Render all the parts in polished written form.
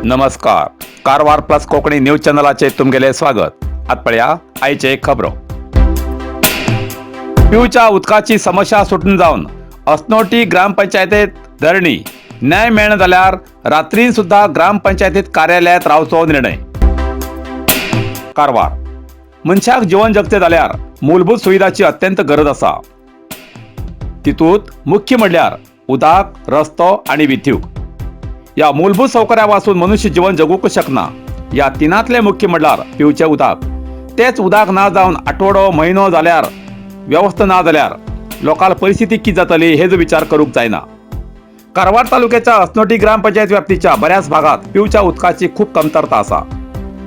नमस्कार, Karwar plus Konkani news चॅनलाचेर तुमगेलें स्वागत. आतां पळया आयचे खबरो. पिवच्या उदकाची समस्या सुटून जावन असनोटी ग्रामपंचायतीत धरणी. न्याय मेळना जाल्यार रात्रीन सुद्धा ग्रामपंचायतीत कार्यालयात रावचो निर्णय. कारवार. मनशाक जिवन जगचे जाल्यार मूलभूत सुविधाची अत्यंत गरज आसा. तितूंत मुख्य म्हणल्यार उदक, रस्तो आनी विद्युत. या मूलभूत सौकर्या पासून मनुष्य जीवन जगूंक शकना. या तिनांतले मुख्य म्हणल्यार पिवचें उदक. तेच उदक ना जावन आठवडो, म्हयनो जाल्यार, वेवस्था ना जाल्यार लोकांक परिस्थिती कितें जातली हेजो विचार करूंक जायना. कारवार तालुक्याच्या असनोटी ग्रामपंचायत व्याप्तीच्या बऱ्याच भागात पिवच्या उदकाची खूप कमतरता आसा.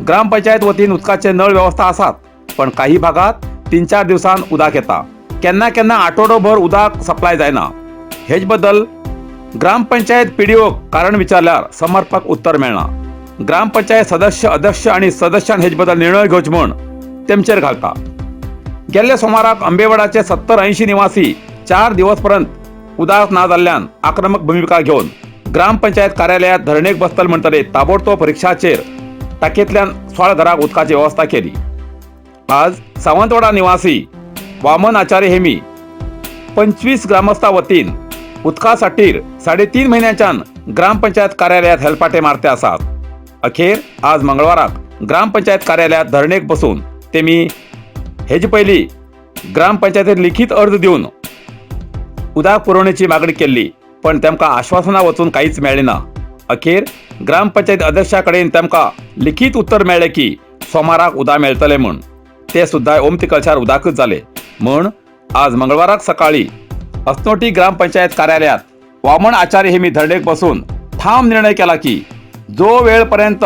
ग्रामपंचायत वतीन उदकाचे नळ वेवस्था आसात, पण काही भागात 3-4 दिवसान उदक येता. केन्ना केन्ना आठवडोभर उदक सप्लाय जायना. हेच बद्दल ग्रामपंचायत पीडीओक कारण विचारल्यार समर्पक उत्तर मेळना. ग्रामपंचायत सदस्य, अध्यक्ष आणि सदस्यान हेच बद्दल निर्णय घेवचे म्हूण तेमचेर घालता. गेल्ल्या सोमाराक आंबेवाडाचे 70-80 निवासी 4 दिवस पर्यंत उदक ना जाल्ल्यान आक्रमक भूमिका घेवन ग्रामपंचायत कार्यालयात धरणेक बसतले म्हणटले ताबडतोब रिक्षाचेर टाकेंतल्यान 16 घराक उदकाची वेवस्था केली. आज सावंतवाडा निवासी वामन आचार्य हेमी 25 ग्रामस्था वतीन उदकासाठी 3.5 महिन्याच्यान ग्रामपंचायत कार्यालयात हेलपाटे मारते आसात. अखेर आज मंगळवाराक ग्रामपंचायत कार्यालयात धरणेक बसून तेमी हेजे पयली ग्रामपंचायतीत लिखित अर्ज दिवन उदक पुरवणेची मागणी केल्ली, पण तेमकां आश्वासनां वचून कांयच मेळ्ळें ना. अखेर ग्रामपंचायत अध्यक्षा कडेन तेमकां लिखित उत्तर मेळ्ळें की सोमाराक उदक मेळटलें म्हूण. ते सुद्दां ओमती कळशार उदकच जालें म्हूण आज मंगळवाराक सकाळी असनोटी ग्रामपंचायत कार्यालयात वामन आचार्य हे मी धरणेक बसून ठाम निर्णय केला की जो वेळपर्यंत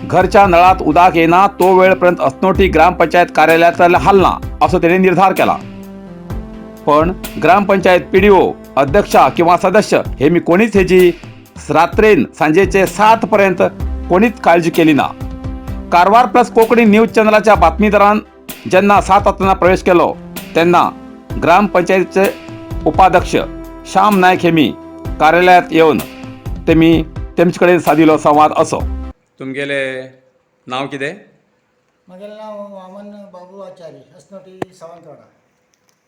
घरच्या नळात उदक येना तो वेळपर्यंत असनोटी ग्रामपंचायत कार्यालयात हालना असो तेणे निर्धार केला. पण ग्रामपंचायत पीडीओ, अध्यक्षा किंवा सदस्य हे मी कोणीच हेजी रात्रेन सांजेचे 7 पर्यंत कोणीच काळजी केली ना. कारवार प्लस कोंकणी न्यूज चॅनलाच्या बातमीदारान जेन्ना 7 वाजताना प्रवेश केलो तेन्ना ग्रामपंचायतीचे उपाध्यक्ष श्याम नायक हे मी कार्यालयात येवन तेमी तेमचे कडेन सादिलो संवाद असो. तुमगेले नांव कितें? म्हगेलें नांव वामन बाबू आचारी, असनोटी, सावंतवाडा.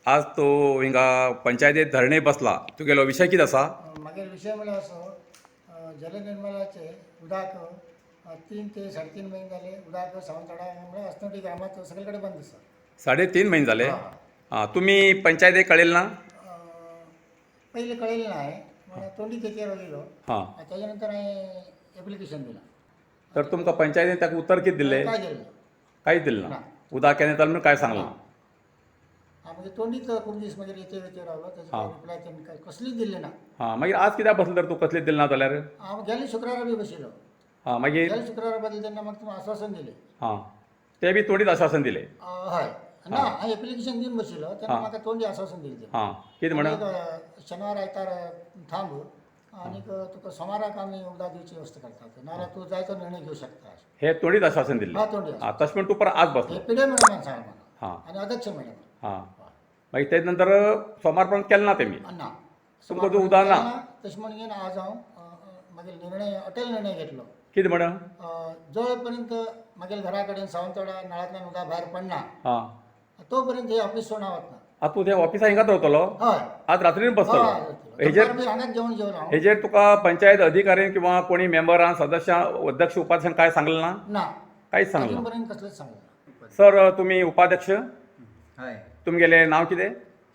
आज तूं हिंगा पंचायतीत धरणे बसला, तुगेलो विशय कितें आसा? मागीर विशय म्हळ्यार असो, जलनिर्मलाचे उदक 3 ते 3.5 महिने जाले उदक सावंतवाडा म्हळ्यार असनोटी ग्रामात सगळे कडेन बंद आसा. 3.5 महिने जाले? हा. आं, तुमी पंचायतीक कळयलें ना? पयलीं कळयलें ना हांवें, म्हळ्यार तोंडी तेचेर दिलो. ताच्या नंतर हांवें एप्लिकेशन दिलां. तर तुमकां पंचायतीन ताका उत्तर कितें दिलें? काय दिलें ना. कांयच दिलें ना? ना. उदक केन्ना येतलें म्हणून काय सांगलां? हां, मागीर तोंडीच खूब दीस मागीर येते येते रावलो. तेजो रिप्लाय तेमी काय कसलीच दिली ना. हां, मागीर आज कित्याक बसलो तर तूं कसलीच दिलें ना जाल्यार? हांव गेले शुक्रारा बी बशिल्लो. हां, मागीर? गेले शुक्रारा बदल तेन्ना म्हाका तुमी आश्वासन दिलें. हां, ते बी तोंडीच आश्वासन दिलें? हय, ना, हांवें एप्लिकेशन दिवन बशिल्लो तेन्ना म्हाका तोंडी आश्वासन दिलें तेमी. हां, कितें म्हणून? एक शनिवार आयतार थांब आनीक तुका सोमाराक आमी उदक दिवची वेवस्था करतात, नाजाल्यार तूं जाय तो निर्णय घेवं शकता. हे तोंडीच आश्वासन दिल्लें? हा, तोंडी. हां, तशें म्हण तूं परत आज बसलो? हे पिडे मॅडमान सांगलें म्हाका आनी अध्यक्ष मॅडम. हां, मागीर तेज नंतर सोमार पर्यंत केलें ना तेमी? ना. तुमकां जो उदक ना? तशें म्हणून आज हांव मागीर निर्णय, अटल निर्णय घेतलो. कितें म्हणून? जो पर्यंत मागीर घरा कडेन सावंतवाडा नळांतल्यान उदक भायर पडना तो पर्यंत हे ऑफिस सोडून हांव वतना. आतां तूं ते ऑफिसा हिंगाच रावतलो? हय. आज रात्रीन बसतलो? हय. हेजेर दनपार बी हांगाच जेवण जेवलो हांव. हेजेर तुका पंचायत अधिकारी किंवा कोणी मेंबरान, सदस्यां, अध्यक्ष, उपाध्यक्षान काय सांगलें ना? ना. कांयच सांगलें अजून ना? पर्यंत कसलेच सांगलें ना. सर, तुमी उपाध्यक्ष? हय. तुमगेलें नांव कितें?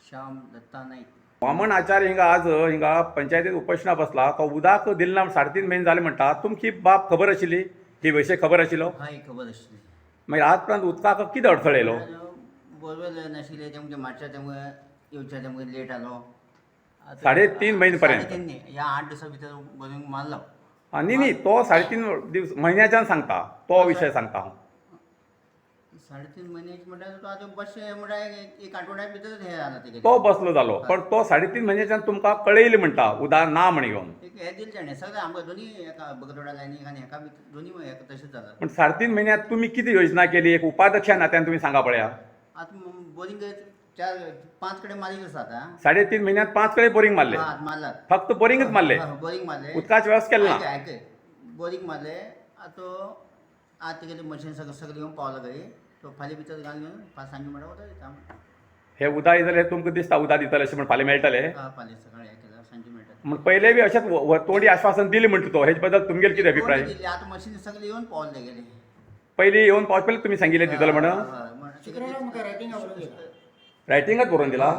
श्याम दत्ता नाईक. वामन आचार्य हिंगा आज हिंगा पंचायतीत उपोशणा बसला तो उदक दिलें ना, 3.5 म्हयने जाले म्हणटा. तुमची बाब खबर आशिल्ली? ही विशय खबर आशिल्लो? हय, खबर आशिल्ली. मागीर आज पर्यंत उदकाक कितें अडथळे येयलो? बोरवेल नाशिल्ले तेमगे मातशें, तेमगे येवच्या तेमगे लेट आलो. आतां 3.5 म्हयने पर्यंत? 3.5 न्ही, ह्या 8 दिसां भितर बोरिंग मारलो. आं, न्ही न्ही, तो 3.5 दीस म्हयन्याच्यान सांगता तो विशय सांगता हांव. 3.5 म्हयन्याचे म्हणल्यार तो आतां बसचे म्हणल्यार एक आठवड्या भितर हे जाला तेगे. तो बसलो जालो, पण तो 3.5 म्हयन्याच्यान तुमकां कळयलें म्हणटा उदक ना म्हण घेवन. एक हे दिलें तेणें सगळें आमकां दोनी, एका बगदोडा लायनीक आनी हेका बी दोनी हेका तशेंच जाला. पण 3.5 म्हयन्यात तुमी कितें योजना केली एक उपाध्यक्षा नात्यान तुमी सांगा पळया. आतां बोरिंग 4-5 कडेन मारिल्लो आसा आतां. 3.5 म्हयन्यात 5 कडेन बोरींग मारले? हा, मारलात. फक्त बोरिंगच मारले? बोरिंग मारले. उदकाची वेवस्था केली ना? आयक, आयक, बोरिंग मारले. आतां आतां तेगेलें मशीन सगळें सगळें येवन पावलां घरी तो फाल्यां भितर घालून घेवन फाल्यां सांजे म्हणल्यार वता दिता हे उदक दितले तुमकां दिसता उदक दितले अशें म्हण फाल्यां मेळटले? फाल्यां सकाळीं हें केल्यार सांजे मेळटा. म्हण पयले बी अशेंच तोंडी आश्वासन दिलें म्हणटा तो, हेजे बद्दल तुमगेले कितें अभिप्राय? दिल्ली आतां मशीन सगळें येवन पावलें तेगेलें. पयलीं येवन पावचे पयलीं तुमी सांगिल्लें दितले म्हणून? हय, म्हण शुक्रारा म्हाका रायटिंगा बरोवन दिला. रायटिंगात बरोवन दिला?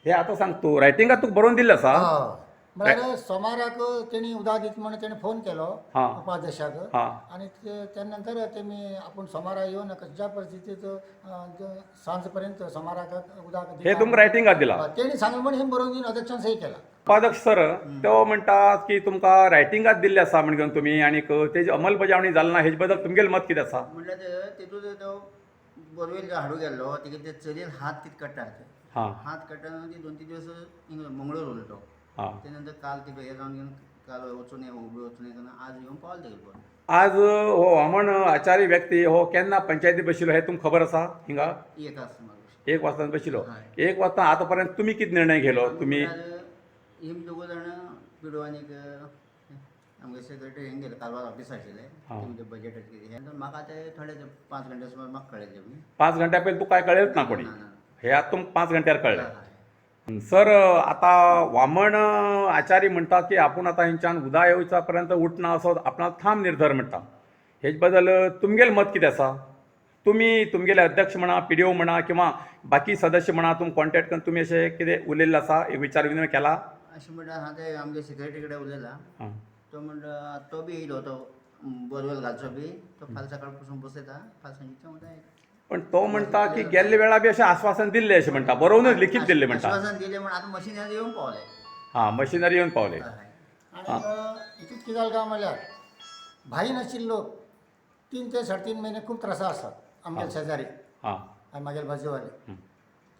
हे आतां सांग तूं, रायटिंगात तुका बरोवन दिल्लें आसा? हय, म्हळ्यार सोमाराक तेणी उदक दिता म्हणून तेणी फोन केलो उपाध्यक्षाक आनी त्या नंतर तेमी आपूण सोमारा येवन खंयच्या परिस्थितीत सांज पर्यंत सोमाराक उदक हे दिता. तुमकां रायटिंगात दिला? हय, तेणी सांगलें म्हण हें बरोवन दिवन अध्यक्षान सही केला. उपाध्यक्ष सर तो म्हणटा की तुमकां रायटिंगात दिल्लें आसा म्हण घेवन तुमी आनीक तेजी अंमलबजावणी जाली ना, हेजे बद्दल तुमगेलें मत कितें आसा? म्हणल्यार ते तेतूंत तो बोरवेल हाडूं गेल्लो तेगे ते चलयेन हात कितें काडटा, हात काडटा ती 2-3 दिवस हिंगा मंगळूर उरलो तो. ते नंतर काल ते हे जावन घेवन काल वचून ये हुबळी वचून ये तेन्ना आज येवन पावले तेगेले बरोबर. आज हो वामन आचार्य व्यक्ती हो केन्ना पंचायती बशिल्लो हें तुमकां खबर आसा? हिंगा एक आसा सुमार. 1 वाजता बशिल्लो. 1 वाजता आतां पर्यंत तुमी कितें निर्णय घेलो तुमी? हिम दोगो जाण पिडो आनीक आमगे सेक्रेटरी हिंग गेले कारवार ऑफिस आशिल्लें तेमचें बजेटाचें कितें हें, म्हाका ते थोडे 5 घंटे सुमार म्हाका कळ्ळें तेमी. 5 घंट्या पयलीं तुका कांय कळ्ळेंच ना कोणी? ना, ना. हे आतां तुमकां 5 घंट्यार कळ्ळें. हय. सर आतां वामन आचार्य म्हणटा की आपूण आतां हेंच्यान उदा येवच्या पर्यंत उठना असो आपणाक ठाम निर्धार म्हणटा, हेजे बद्दल तुमगेलें मत कितें आसा? तुमी तुमगेले अध्यक्ष म्हणा, पी डी ओ म्हणा किंवा बाकी सदस्य म्हणा, तुमी कॉन्टेक्ट करून तुमी अशें कितें उलयल्लें आसा, एक विचार विनिमय केला? अशें म्हणल्यार हांव ते आमगे सेक्रेटरी कडेन उलयला, तो म्हणटा तो बी येयलो तो बोरवेल घालचो बी तो फाल्यां सकाळ पसून बसयता फाल्यां सांजेचें उदक येता. पण तो म्हणटा की गेल्ले वेळा बी अशें आश्वासन दिल्लें अशें म्हणटा, बरोवनच लिखीत दिल्लें म्हणटा. आश्वासन दिलें म्हण आतां मशिनरी येवन पावलें. हां, मशिनरी येवन पावले. आनी हितूंत कितें जालें काय म्हणल्यार भाई नाशिल्ले लोक 3 ते 3.5 महिने खूब त्रासा आसात आमगे शेजारी आनी मागीर बाजूवाले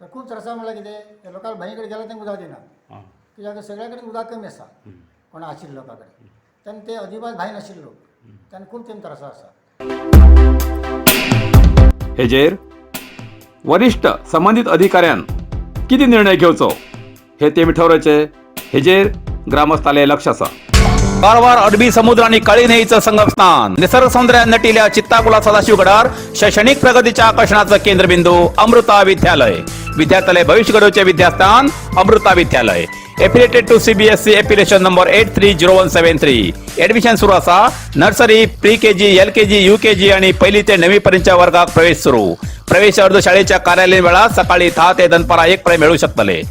तर खूब त्रासा म्हणल्यार कितें ते लोकांक भाई कडेन गेल्यार तांकां उदक दिना, कित्याक सगळ्या कडेन उदक कमी आसा कोणा आशिल्ल्या लोकां कडेन, तेन्ना ते अजिबात भाई नाशिल्ले लोक तेन्ना खूब तेम त्रासा आसा. हेजेर वरिश्ठ संबंदीत अधिकाऱ्यान कितें निर्णय घेवचो हे तेमी ठरवचे, हेजेर ग्रामस्थाले लक्ष आसा. कारवार अरबी समुद्र आणि काळी न्हंयेचं संगमस्थान, निसर्ग सौंदर्यान नटिल्या चित्ताकुला सदाशिवगडार शैक्षणिक प्रगतीच्या आकर्षणाचं केंद्रबिंदू अमृता विद्यालय. विद्यार्थ्यालय भविष्य घडवचे विद्यास्थान Amrita Vidyalaya. Affiliated to CBSE affiliation number 830173. Admission सुरू असा. Nursery, pre K G, L K G, U K G आणि पहिली ते नववी पर्यंतच्या वर्गात प्रवेश सुरू. प्रवेश अर्ज शाळेच्या कार्यालयीन वेळात सकाळी 10 ते दनपारा 1 पर्यंत मिळू शकतले.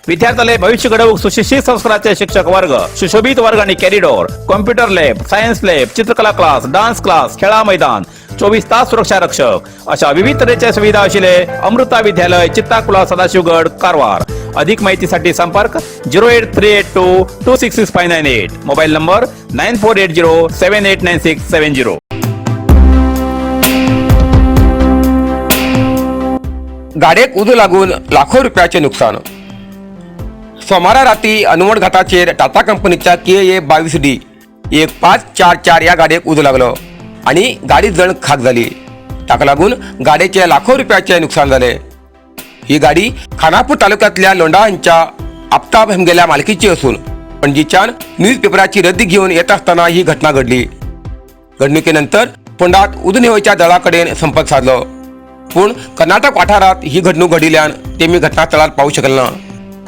विद्यार्थ्याले भविष्य घडवूक सुशिक्षित संस्काराचे शिक्षक वर्ग, सुशोभित वर्ग आणि corridor, computer lab, science lab, चित्रकला क्लास, डान्स क्लास, खेळा मैदान, 24 तास सुरक्षा रक्षक अशा विविध तऱ्हेच्या सुविधा असलेले अमृता विद्यालय, चित्ताकुला, सदाशिवगड, कारवार. अधिक माहितीसाठी संपर्क 08382266598, मोबाईल नंबर 9480789670. गाडयेक उजो लागून लाखो रुपयाचे नुकसान. सोमारा राती अनवड घाटाचेर टाटा कंपनीच्या के ए 22 डी 1544 ह्या गाडयेक उजो लागलो आनी गाडी जण खाक जाली. ताका लागून गाडयेचे लाखो रुपयाचे नुकसान जालें. ही गाडी खानापूर तालुक्यांतल्या लोंढा हांच्या आफताब हेमगेल्या मालकीची असून पणजीच्यान न्यूज पेपराची रद्दी घेवन येता आसतना ही घटना घडली. घडणुकेनंतर फोंडात उदरनिर्वाहाच्या दळा कडेन संपर्क साधलो, पूण कर्नाटक वाठारात ही घडणूक घडिल्ल्यान तेमी घटनास्थळार पावूंक शकले ना.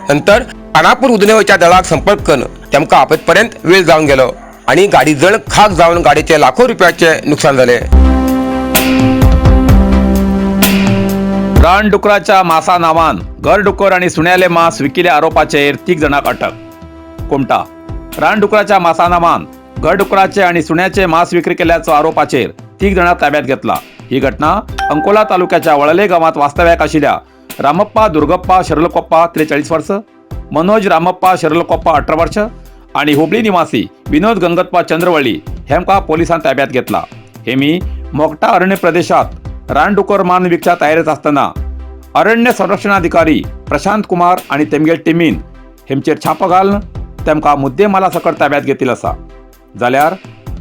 नंतर खानापूर उदरनिर्वाहाच्या दळाक संपर्क करून तेमकां आपतपर्यंत वेळ जावन गेलो आनी गाडी जण खाक जावन गाडयेचे लाखो रुपयाचे नुकसान जालें. रानडुकराच्या मासा नावान घरडुकर आणि सुण्याले मांस विकिल्या आरोपाचेर 3 जणांक अटक. कुमटा रानडुकराच्या मासा नावान घरडुकराचे आणि सुण्याचे मांस विक्री केल्याचो आरोपाचेर 3 जणांक ताब्यात घेतला. ही घटना अंकोला तालुक्याच्या वळले गावात वास्तव्याक आशिल्ल्या रामप्पा दुर्गप्पा शरलकोप्पा 43 वर्ष, मनोज रामप्पा शरलकोप्पा 18 वर्ष आणि हुबळी निवासी विनोद गंगतप्पा चंद्रवळी हेमका पोलिसांन ताब्यात घेतला. हेमी मोगटा अरण्य प्रदेशात रानडुकर मान विकच्या तयारीत असताना अरण्य संरक्षणाधिकारी प्रशांत कुमार आणि तेमगेल टिमीन हेमचेर छापो घालून तेमकां मुद्देमाला सकट ताब्यात घेतिल्लो आसा. जाल्यार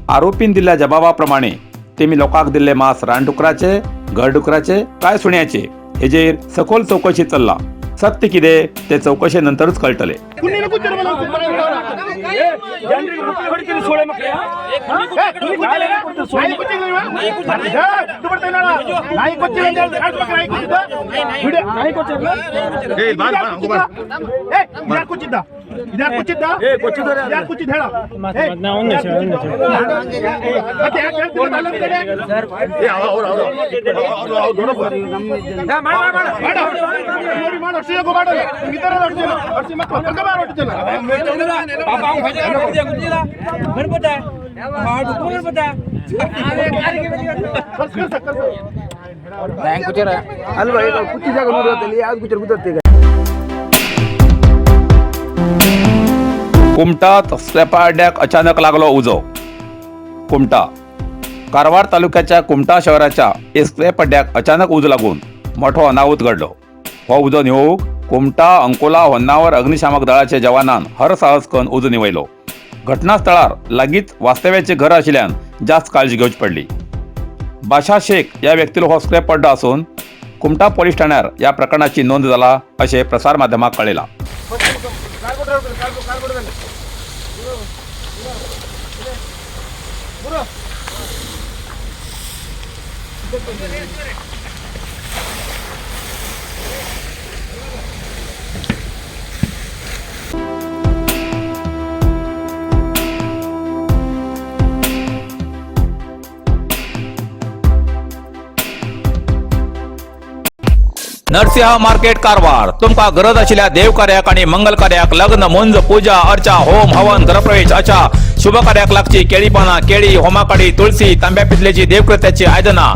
आरोपीन दिल्ल्या जबाबा प्रमाणे तेमी लोकांक दिल्ले मांस रानडुकराचे, घरडुकराचे काय सुण्याचे हेजेर सखोल चौकशी चल्ला. सत्य कितें तें चवकशे नंतरच कळटलें. कुमटात स्क्रॅपा अड्ड्याक अचानक लागलो उजो. कुमटा कारवार तालुक्याच्या कुमटा शहराच्या एक स्क्रॅप अड्ड्याक अचानक उजो लागून मोठो अनाहूत घडलो. हो उजो न्हिवूंक कुमटा, अंकोला, होन्नावर अग्निशामक दळाच्या जवानान हरसाहस करून उजो निवयलो. घटनास्थळार लागींच वास्तव्याचे घर आशिल्ल्यान जास्त काळजी घेवची पडली. बाशा शेख ह्या व्यक्तीलो हो स्क्रॅप अड्डो आसून कुमटा पोलीस ठाण्यार ह्या प्रकरणाची नोंद जाला अशें प्रसार माध्यमाक कळयलां. नरसिंह मार्केट कारवार तुमका गरज आशिल्ल्या देवकार्याक आणि मंगल कार्याक, लग्न, मुंज, पूजा अर्चा, होम हवन, गृहप्रवेश अशा शुभ कार्याक लागची केळी पानां, केळी, होमाकाडी, तुळसी, तांब्या पितलेची देवकृत्याची आयदनां,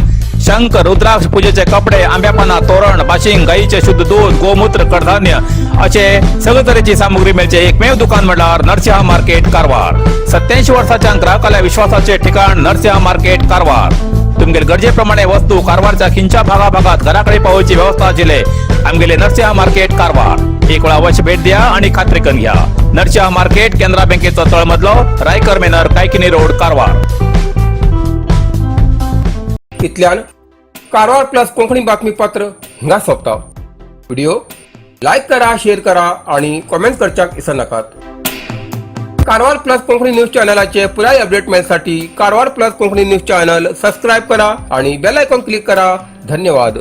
शंख, रुद्राक्ष, पूजेचे कपडे, आंब्या पानां, तोरण, बाशिंग, गाईचे शुद्ध दूध, गोमूत्र, कडधान्य असे सगळे तरेची सामुग्री मेळचे एकमेव दुकान म्हळ्यार नरसिंह मार्केट कारवार. 87 वर्साच्या ग्राहकाल्या विश्वासाचे ठिकाण नरसिंह मार्केट कारवार. तुमगेले गरजेप्रमाणे वस्तू कारवारच्या खिंच्या भागाभागात घराकडे पावोवची व्यवस्था आशिल्ले आमगेले नरसिंह मार्केट कारवार. एक वेळा अवश्य भेट द्या आणि खात्री करून घ्या. नरसिंह मार्केट, केनरा बँकेचो तळमजलो, रायकर मेनर, कायकिनी रोड, कारवार. इतल्यान कारवार प्लस कोंकणी बातमीपत्र हिंगा सोंपता. व्हिडिओ लायक करा, शेअर करा आणि कॉमेंट करच्याक विसरनाकात. कारवार प्लस कोंकणी न्यूज चॅनलाचे पुराय update मेळसाठी Karwar plus Konkani news channel subscribe करा आणि बेल आयकॉन क्लिक करा. धन्यवाद.